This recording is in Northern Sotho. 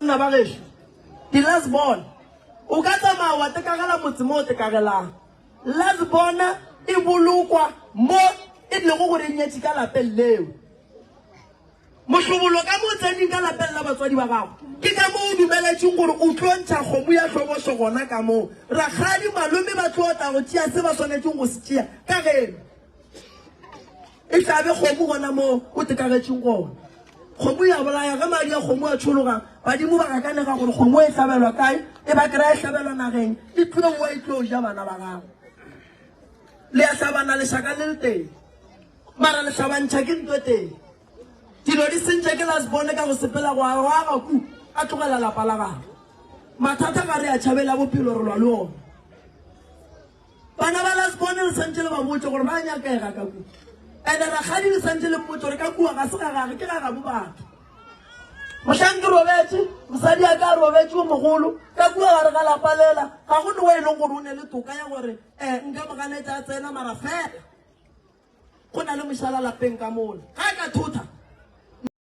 Banna ba gešo, di-last born, o ka tsamaya wa tekagela motse mo o tekagelang. Last born e bolokwa mo e lego gore e nyetše ka lapeng leo. Mohlobolo ka mo o tseneng ka lapeng la batswadi ba gago, ke ka mo o dumeletšeng gore o tlo ntšha kgomo ya hlobošo gona ka moo. Rakgadi, malome ba tlo tla go tšea se ba swanetšeng go se tšea ka geno. E hlabe kgomo gona moo o tekagetšeng gona. Kgomo ya bolaya, ge madi a kgomo a tšhologa, badimo ba gakanega gore kgomo e hlabelwa kae, e ba kry-a e hlabelwa nageng, e tlo boa e tlo ja bana ba gago. Le a hlabana lešaka le le tee. Mara le hlabantšha ke ntwe tee. Dilo di sentše ke last born ka go sepela go a go aga ku a tlogela lapa la gagwe. Mathata ga re a tšhabele a bophelo re lwa le ona. Bana ba last born le santše le ba botše gore ba nyakega ka ku. Ene rakgadi le santše le mmotše gore ka kua ga se ga gage ke ga gabo batho. Mohlang ke robetše, mosadi a ka a robetše o mogolo ka kua gare ga lapa lela ga go no e leng gore o ne le toka ya gore eh nka mo ganetša a tsena mara fela. Go na le mošala lapeng ka mola. Ga a ka thotha.